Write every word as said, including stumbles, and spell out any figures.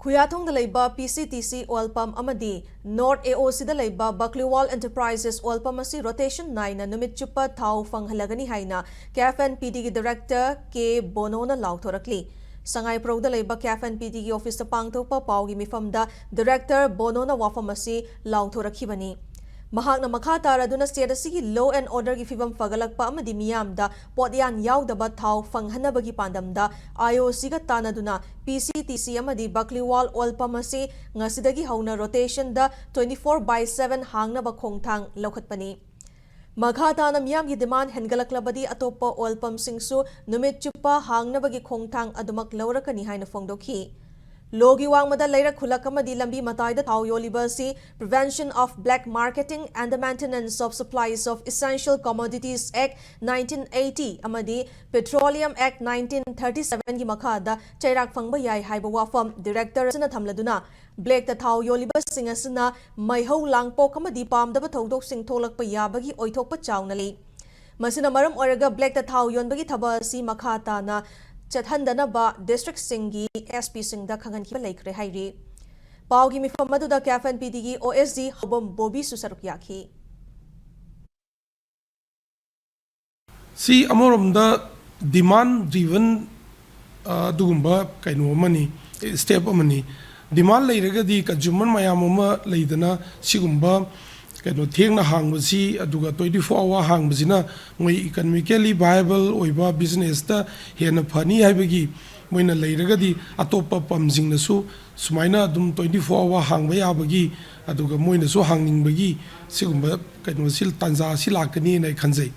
ꯈꯨꯌꯥꯊꯣꯡꯗ ꯂꯩꯕ P C T C oil pump ꯑꯃꯗꯤ North A O Cꯗ ꯂꯩꯕ Bakliwal Enterprises oil pump ꯑꯁꯤ rotation ꯅꯥꯏꯅ ꯅꯨꯃꯤꯠ ꯆꯨꯞꯄ ꯊꯥꯎ ꯐꯪꯍꯜꯂꯒꯅꯤ ꯍꯥꯏꯅ KFNPDꯒꯤ director K ꯕꯣꯅꯣꯅ ꯂꯥꯎꯊꯣꯔꯛꯂꯤ꯫ ꯁꯉꯥꯏꯄ꯭ꯔꯧꯗ ꯂꯩꯕ KFNPDꯒꯤ officeꯇ ꯄꯥꯡꯊꯣꯛꯄ ꯄꯥꯎꯒꯤ ꯃꯤꯐꯝꯗ director ꯕꯣꯅꯣꯅ ꯋꯥꯐꯝ ꯑꯁꯤ ꯂꯥꯎꯊꯣꯔꯛꯈꯤꯕꯅꯤ꯫ ꯃꯍꯥꯛꯅ ꯃꯈꯥ ꯇꯥꯔꯗꯨꯅ state ꯑꯁꯤꯒꯤ law and orderꯒꯤ ꯐꯤꯕꯝ ꯐꯒꯠꯂꯛꯄ ꯑꯃꯗꯤ ꯃꯤꯌꯥꯝꯗ ꯄꯣꯠꯌꯥꯟ ꯌꯥꯎꯗꯕ ꯊꯥꯎ ꯐꯪꯍꯟꯅꯕꯒꯤ ꯄꯥꯟꯗꯝꯗ IOCꯒ ꯇꯥꯟꯅꯗꯨꯅ P C T C ꯑꯃꯗꯤ Bakliwal oil pump ꯑꯁꯤ ꯉꯁꯤꯗꯒꯤ ꯍꯧꯅ rotationꯗ twenty four by seven ꯍꯥꯡꯅꯕ ꯈꯣꯡꯊꯥꯡ ꯂꯧꯈꯠꯄꯅꯤ꯫ ꯃꯈꯥ ꯇꯥꯅ ꯃꯤꯌꯥꯝꯒꯤ demand ꯍꯦꯟꯒꯠꯂꯛꯂꯕꯗꯤ ꯑꯇꯣꯞꯄ oil pumpꯁꯤꯡꯁꯨ ꯅꯨꯃꯤꯠ ꯆꯨꯞꯄ ꯍꯥꯡꯅꯕꯒꯤ ꯈꯣꯡꯊꯥꯡ ꯑꯗꯨꯃꯛ ꯂꯧꯔꯛꯀꯅꯤ ꯍꯥꯏꯅ ꯐꯣꯡꯗꯣꯛꯈꯤ꯫ ꯂꯣꯒꯤ ꯋꯥꯡꯃꯗ ꯂꯩꯔꯛ ꯈꯨꯜꯂꯛ ꯑꯃꯗꯤ ꯂꯝꯕꯤ ꯃꯇꯥꯏꯗ ꯊꯥꯎ ꯌꯣꯜꯂꯤꯕ ꯑꯁꯤ Prevention of Black Marketing and the Maintenance of Supplies of Essential Commodities Act nineteen eighty ꯑꯃꯗꯤ Petroleum Act nineteen thirty sevenꯒꯤ ꯃꯈꯥꯗ ꯆꯩꯔꯥꯛ ꯐꯪꯕ ꯌꯥꯏ ꯍꯥꯏꯕ ꯋꯥꯐꯝ director ꯑꯁꯤꯅ ꯊꯝꯂꯗꯨꯅ, blackꯇ ꯊꯥꯎ ꯌꯣꯜꯂꯤꯕꯁꯤꯡ ꯑꯁꯤꯅ ꯃꯩꯍꯧ ꯂꯥꯡꯄꯣꯛ ꯑꯃꯗꯤ ꯄꯥꯝꯗꯕ ꯊꯧꯗꯣꯛꯁꯤꯡ ꯊꯣꯛꯂꯛꯄ ꯌꯥꯕꯒꯤ ꯑꯣꯏꯊꯣꯛꯄ ꯆꯥꯎꯅ ꯂꯩ꯫ ꯃꯁꯤꯅ ꯃꯔꯝ ꯑꯣꯏꯔꯒ blackꯇ ꯊꯥꯎ ꯌꯣꯟꯕꯒꯤ ꯊꯕꯛ ꯑꯁꯤ ꯃꯈꯥ ꯇꯥꯅ ꯆꯠꯍꯟꯗꯅꯕ districtꯁꯤꯡꯒꯤ SPꯁꯤꯡꯗ ꯈꯪꯍꯟꯈꯤꯕ ꯂꯩꯈ꯭ꯔꯦ ꯍꯥꯏꯔꯤ꯫ ꯄꯥꯎꯒꯤ ꯃꯤꯐꯝ ꯑꯗꯨꯗ KFNPDꯒꯤ OSD ꯍꯧꯕꯝ ꯕꯣꯕꯤꯁꯨ ꯁꯔꯨꯛ ꯌꯥꯈꯤ꯫ ꯁꯤ ꯑꯃꯔꯣꯝꯗ demand driven, ꯑ, ꯑꯗꯨꯒꯨꯝꯕ ꯀꯩꯅꯣ ꯑꯃꯅꯤ, step ꯑꯃꯅꯤ꯫ Demand ꯂꯩꯔꯒꯗꯤ consumer ꯃꯌꯥꯝ ꯑꯃ ꯂꯩꯗꯅ ꯁꯤꯒꯨꯝꯕ ꯀꯩꯅꯣ ꯊꯦꯡꯅ ꯍꯥꯡꯕꯁꯤ, ꯑꯗꯨꯒ twenty four hour ꯍꯥꯡꯕꯁꯤꯅ ꯃꯣꯏ economically viable ꯑꯣꯏꯕ businessꯇ ꯍꯦꯟꯅ ꯐꯅꯤ ꯍꯥꯏꯕꯒꯤ ꯃꯣꯏꯅ ꯂꯩꯔꯒꯗꯤ ꯑꯇꯣꯞꯄ pumpꯁꯤꯡꯅꯁꯨ ꯁꯨꯃꯥꯏꯅ ꯑꯗꯨꯝ twenty four hour ꯍꯥꯡꯕ ꯌꯥꯕꯒꯤ, ꯑꯗꯨꯒ ꯃꯣꯏꯅꯁꯨ ꯍꯥꯡꯅꯤꯡꯕꯒꯤ ꯁꯤꯒꯨꯝꯕ ꯀꯩꯅꯣꯁꯤ, ꯇꯥꯟꯖꯥ ꯑꯁꯤ ꯂꯥꯛꯀꯅꯤꯅ ꯑꯩ ꯈꯟꯖꯩ꯫